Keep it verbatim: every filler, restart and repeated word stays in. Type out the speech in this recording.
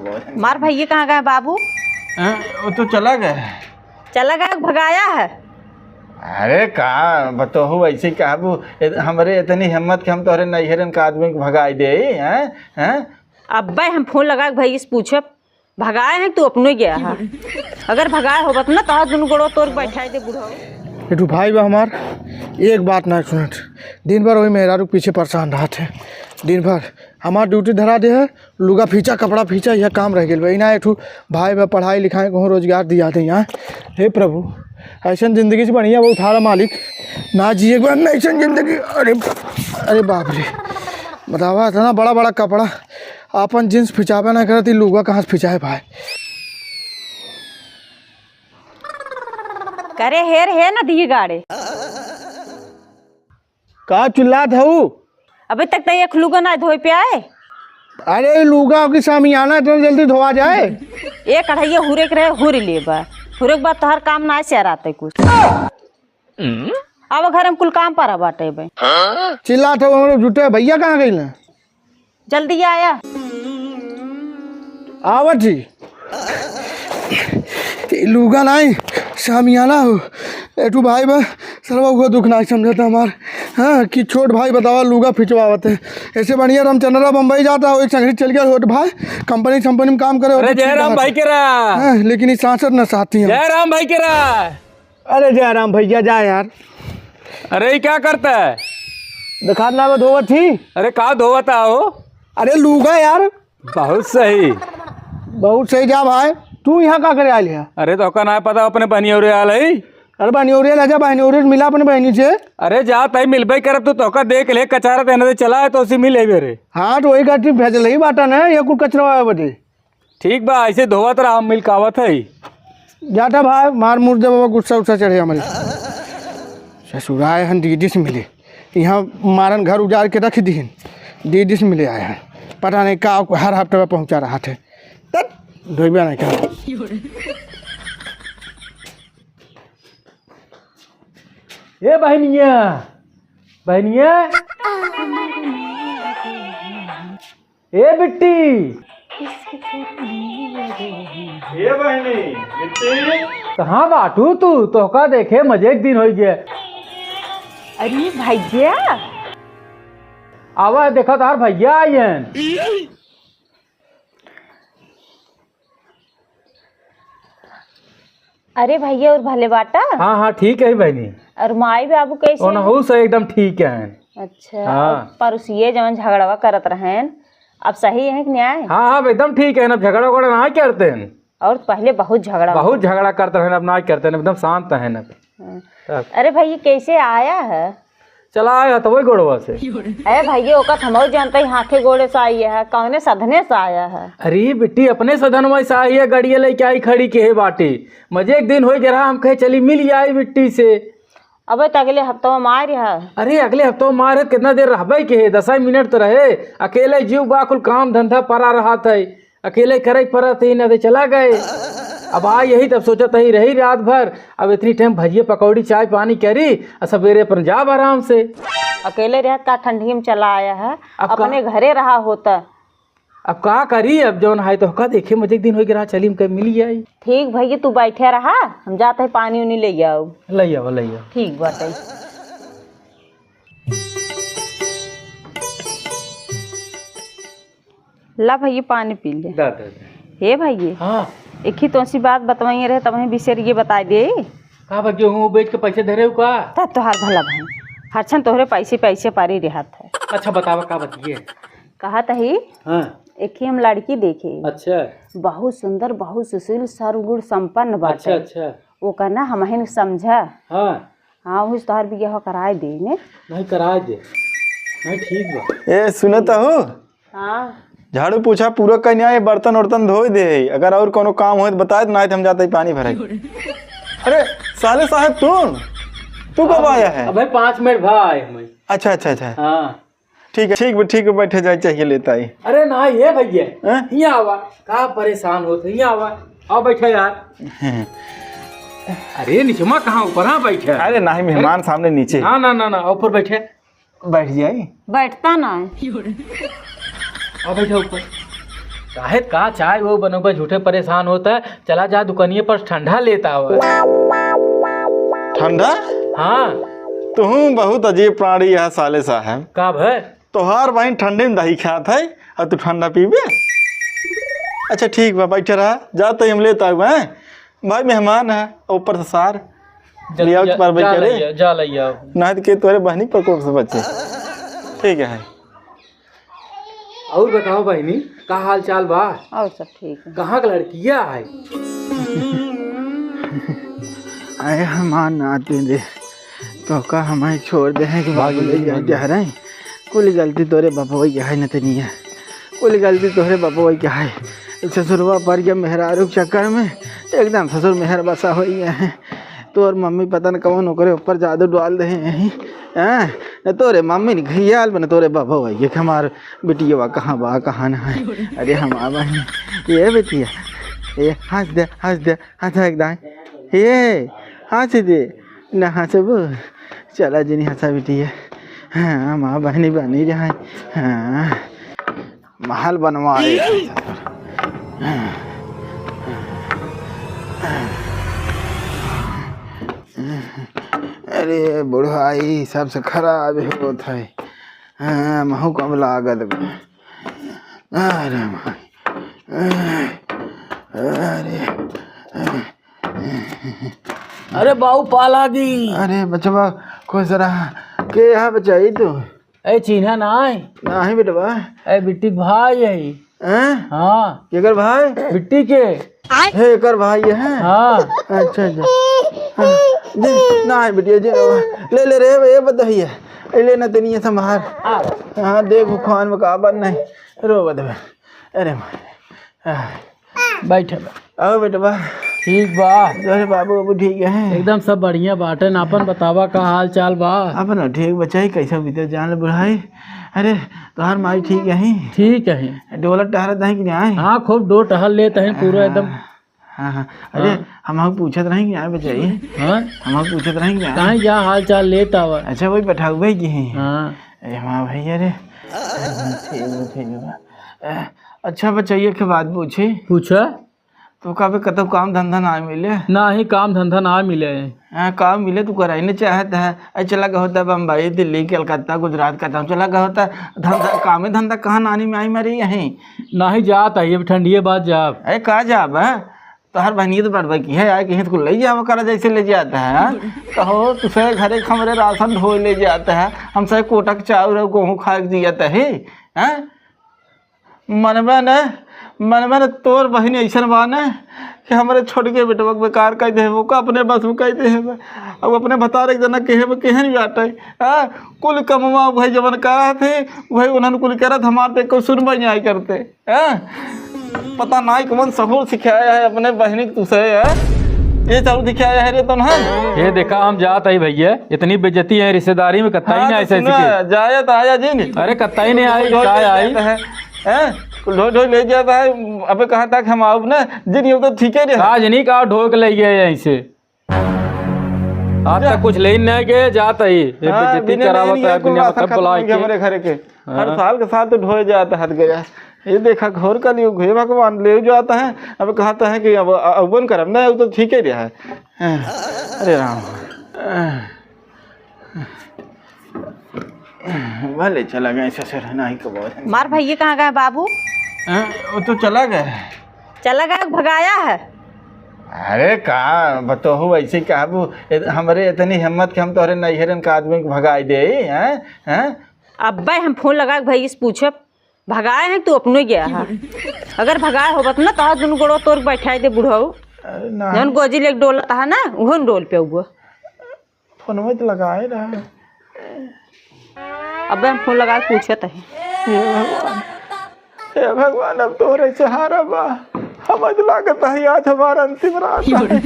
मार भइया, कहाँ गए बाबू? हैं? वो तो चला गया। चला गया, भगाया है? अरे का बतोहू, ऐसे कहबू, इत-, हमरे इतनी हिम्मत कि हम तोहरे नैहरन का आदमी के भगाई दे, हैं? हैं? अब्बे हम फोन लगा के भइया से पूछब, भगाए हैं, तू अपनो गया है। अगर भगाए होबत ना, तो दुनू गोड़ो तोर बैठाई दे बुढ़ऊ। एठू भाई बा हमार, एक बात ना सुनत, दिन भर वही मेहरारू के पीछे परेशान रहत है। दिन भर हमार ड्यूटी धरा दे है, लुगा फींचा, कपड़ा फींचा, यह काम रह गेल बा। इना एठू भाई बा, पढ़ाई लिखाई कहूँ रोजगार दिया दे यहाँ। हे प्रभु, ऐसन जिंदगी से बढ़िया बा उठारा मालिक, ना जिए के बा, ना ऐसन जिंदगी। अरे, अरे बाप रे, बतावा, इतना बड़ा बड़ा कपड़ा, आपन जींस फिंचाबे ना करत, ई लुगा कहाँ से फिंचाए भाई? करे हेर हे ना दिए गाड़े। का चिल्लात हऊ? अबे तक तो एक लुगा ना धोए पे आए। अरे, ई लुगा की सामियाना इतना जल्दी धोआ जाए? एक कढ़ैया हुरे के रहे, हुर लेबा। हुरे के बाद तोहर काम ना से राते कुछ। अब घर में कुल काम पर बाटे बे। चिल्लात हो हमरे झूठे, भइया कहाँ गइल? जल्दी आया। आवत ही। ई लुगा नाई, सामियाना हो। एठू भाई बा, सरवा उहो दुख नाई समझत हमार। हाँ, कि छोट भाई बतावा लुगा फिंचवावत है। ऐसे बढ़िया रामचंद्रा बम्बई जाता हो, एक संगरी चल गया छोट भाई, कंपनी संपनी में काम करे, अरे जयराम भाई के रहा। हाँ, लेकिन ई सांसद न साथी हैं। जयराम भाई के रहा। अरे जयराम भइया, जा यार। अरे, ई क्या करता है? दिखात ना, मैं धोवत ही। अरे, का धोवत हो? अरे, लूगा यार। बहुत सही। बहुत सही, जा भाई। तू यहाँ का करे आयल है? अरे, तोहका ना पता, अपने बहनी ओरे आयल है। अरे, बहनी ओरे ले जा, बहनी ओरे मिला अपने बहनी से। अरे, जा, तई मिलबे करब, तू तोहका देख ले, कचारा तेने से चला है, तो उसी मिले बेरे। हाँ, तो वही गलती भेजल ही बाटा ना, ये कुल कचरा आवे बदे। ठीक बा, ऐसे धोवत रहा, हम मिल के आवत है। जाता भाई, मार मुर दे बाबा, गुस्सा उस्सा चढ़े हमारे। ससुराए हन दीदी से मिले, यहाँ मारन घर उजाड़ के रख दीहन, दीदी से मिले आए हैं। पता नहीं का हर हफ्ते में पहुँचा रहा थे, तब धोइबे नहीं कर। ए बहनिया, बहनिया। ए बिट्टी। ए बहनी, बिट्टी। कहाँ बाटू तू? तोहका देखे मजे एक दिन होइ गया। अरे भैया। आवा, देखा तार भैया आइयन। अरे भैया, और भले बाटा? हाँ, हाँ, ठीक है बहनी। और माई बाबू कैसे हैं? ओनहू से एकदम ठीक हैं। अच्छा, हाँ। और पड़ोसिए जवन झगड़वा करत रहेन, अब सही है कि न्याय? हाँ, हाँ, एकदम ठीक है, अब झगड़ा उगड़ा ना करते हैं। और पहले बहुत झगड़ा बहुत होता। झगड़ा करते हैं, अब ना करते हैं, एकदम शांत हैं अब। हाँ। तब। अरे भैया, कैसे आया है? चला आया तो वही गोड़वा से। अरे भैया, ओका तो हमहू जानते ही, हाथे गोड़े से आई है, कौने सधने से आया है? अरे बिट्टी, अपने सधनवा से आई है, गड़िया लेके आई खड़ी के है बाटी। मजे एक दिन होई जरा, हम कहे चली मिल आई बिट्टी से। अबे तो अगले हफ्तवा में आ रहा है। अरे अगले हफ्तवा में आ रहे, कितना देर रहबे के है, दस मिनट तो रहे। अकेले जीव बा, कुल काम धंधा परा रहत है। अकेले करे के पड़त ही, ना तो चला गए। अब आ यही तब सोचत ही रही रात भर, अब इतनी टाइम भजिए पकौड़ी चाय पानी करी, आ सवेरे अपन जाब आराम से। अकेले रहत का ठंडी में चला आया है, अब का? अपने घरे रहा होता। अब का करी, अब जौन है तो का देखे, मजे एक दिन होई के रहा, चली हम कहीं मिल जाई। ठीक भैया, तू बैठे रहा, हम जाते हैं पानी उनी ले आओ। ले आओ, ले आओ। ठीक बाटे। ला भैया, पानी पी ले। दा, दा, दा। हे भैया, हाँ। एक ही तोसी बात बतवाई रहे, तब वहीं बिसर ये बताई दे। का बा, गेहूं बेच के पैसे धरे हो का? तब तोहार भला भाई, हर छन तोहरे पैसे पैसे पारी रहत है। अच्छा बतावा, का बतिए? कहत ही, हाँ। एक ही हम लड़की देखे। अच्छा। बहुत सुंदर, बहुत सुशील, सर्वगुण संपन्न बाटे। अच्छा, अच्छा। ओकर ना हमहिन समझा। हाँ। हाँ, उस तोहार बियाह कराए दे ने। नहीं, कराए दे। नहीं, ठीक बा। ए, सुनत हो? हाँ। झाड़ू पोछा पूरा कइने आए, बर्तन उर्तन धोए दे। अगर और कोनो काम होए तो बताए, नहीं तो हम जाते ही पानी भराई। अरे, साले साहब, तू? तू कब आया है? अबे पाँच मिनट भा आए हम। अच्छा, अच्छा, अच्छा। हाँ। ठीक है, ठीक बा, ठीक बा, बैठे जाए, चाहिए लेता ही। अरे ना, ये भैया, हैं? यहाँ आवा, का परेशान होत है, यहाँ आवा, आओ बैठा यार। अरे निचमा कहाँ, ऊपर हाँ बैठा। अरे नहीं, मेहमान अरे, सामने नीचे। ना, ना, ना, ना, ऊपर बैठे। बैठ जाए। बैठता ना है। आओ बैठा ऊपर। काहे का चाय वो बनउबे, झूठे परेशान होत है, चला जा दुकनिए पर ठंडा लेत आवा। ठंडा? हाँ। तुहूँ बहुत अजीब प्राणी है साले साहब। का भय? तोहार बहिन ठंडी में दही खात है और तू ठंडा पीबे? अच्छा ठीक बा, बैठे रहा, जात ही हम लेत आउब, हैं? भाई मेहमान है, ऊपर से सार। जा, ले आओ, जा, एक बार जा बैठे रे। लइया, जा लइया। ना तो के तोरे बहिनी प्रकोप से बचे। ठीक है। और बताओ बहिनी, का हाल चाल बा? और सब ठीक है। कहाँ का लड़किया है? अरे हमार नाती रे, तो का हमारे छोड़ दे हैं कि भाग बाबू ले ले, जा भाग ले। रहे हैं। कुल गलती तोरे बाबा वही है, नतनिया। कुल गलती तोरे बाबा वही है। ससुरवा पर गया मेहरारू के चक्कर में, एकदम ससुर मेहर बसा होई है। तोर मम्मी पता न कौन ओकरे ऊपर जादू डाल दे हैं। हैं? न तोरे मम्मी ने घियाल बने, तोरे बाबा वही है कि हमार बिटिया कहाँ बा, कहाँ ना है। अरे हम आवा हैं। ये बिटिया, ये हँस दे, हँस दे, हँस एकदम। ये हँस दे, ना हँसबू। चला जिनी हँसा बिटिया। हाँ, माँ बहनी बनी रहा है। हाँ, महल बनवाए। अरे बुढ़ाई सबसे खराब होत है। हाँ, महू कम लागत बा। अरे माई। अरे। अरे बाऊ, पा लागी। अरे बचवा, खुश रहा। के यहाँ बचाई तू? ए, चिन्हा ना है? ना है बेटवा। ए, बिट्टी के भाई है। हैं? हाँ। केकर भाई? बिट्टी के। हे, एकर भाई है? हाँ। अच्छा, अच्छा। हाँ, जी, ना है बिटिया, जी, ले, ले रे, ये बदहिया। ए, ले ना तनिया संभार। हाँ, देख, खान में का बन नहीं। रो बदबे। अरे मारे। हाँ। बैठे बा। आओ बेटवा। ठीक बा। अरे बाबू, बाबू ठीक है? एकदम सब बढ़िया बाटे। आपन बतावा, का हाल चाल बा? अपना ठीक बचाई, कैसा बीते जान ले बुढ़ाई। अरे, तोहार माई ठीक है? ठीक है। डोलत टहरत है कि नहीं? हाँ, खूब डो टहल लेत है पूरा एकदम। हाँ, हाँ। अरे, हाँ। हम पूछत रही कि नहीं बचाई? हाँ? हम पूछत रही कि नहीं? कहाँ जा हाल चाल लेत आवा। अच्छा, वही बैठा हुआ है कि? हाँ। अरे, हाँ भैया रे। ठीक बा, ठीक बा। अ, अच्छा बचाइए के बात पूछे। पूछा। तो का बे कतौ काम धंधा ना मिले? ना ही काम धंधा ना मिले। हाँ, काम मिले तू कराई नहीं चाहत है। अरे चला गया होता बम्बई, दिल्ली, कलकत्ता, गुजरात, कतौ चला गया होता। धंधा, काम धंधा कहाँ नानी में आई मरी यहीं। ना ही जात है, ये ठंडिये बात जाब। अरे का जाब है? तोहर बहनिया तो बड़बा की है, आए कहीं तो ले जावा करा जैसे ले जाता है, हाँ? कहो तुसे घरे खमरे राशन ढोए ले जाता है, हमसे कोटक चाउर और गेहूँ खा के जियत है, हाँ? मनबे न, मनबे न, तोर बहिन अइसन बा न कि हमरे छोटके बेटवा के बेकार कइ देहे, ओका अपने बस में कइ देहे बा। अब अपने भतार एक जना केहे में केहन बाटे, हाँ? कुल कमवा भाई जवन करत है, वही उन्हन कुल करत, हमार तो कोई सुनबे नहीं करते, हाँ? पता नहीं कौन सहूर सिखाया है अपने बहिनी के तुसे, हाँ? ये चाउर सिखाया है रे तुन्हन? ये देखा, हम जात है भैया, इतनी बेइज्जती है रिश्तेदारी में, कत्ता ही हाँ, ना तो ऐसे सुना, ऐसे के। जाया तो आया जी नहीं। अरे कत्ता ही नहीं आई, ढोई का ढोई आई? जाता है, हैं? ढोई ढोई ले जाता है, अबे कहाँ तक हम आउब ना, जिन ये तो ठीक है रे। का जनी का ढोक ले गए यहीं से? आज जा। तक कुछ ले ही नहीं गए, जात ही। ये हाँ, बेइज्जती बिना करावत नहीं है, है, कुल बिना राशन मतलब खत्म बुलाए हो गया के। हमारे घर के। हर हाँ। साल के साल तो ढोए जाता है गया। ये देखा घोर कलयुग, हे भगवान, ले जाता है। अब कहता है कि अब, अब करम ना, वो तो ठीक ही रहा है। हाँ। अरे राम। भले चला गए ससुर, नहीं कबो। मार भैया कहाँ गए बाबू? हाँ, वो तो चला गए। चला गए, भगाया है? अरे का बतोहू, ऐसे कहबू, इत-, हमरे इतनी हिम्मत कि हम तोहरे नैहरन का आदमी के भगाई दे, हैं? हैं? अब्बे हम फोन लगा के भैया से पूछब, भगाए हैं तू अपनो गया है। अगर भगाए होबत ना, तो दुनू गोड़ो तोड़ के बैठाई दे बुढ़ऊ। अरे ना। जौन गोजी लेके डोलत है ना, उहो न डोल पे उबो। फोनवा तो लगाए रहा। अबे हम फोन लगा के पूछत है। हे भगवान, हे भगवान, अब तोहरे सहारा बा। हम आज लागत है, आज हमारा अंतिम रात है।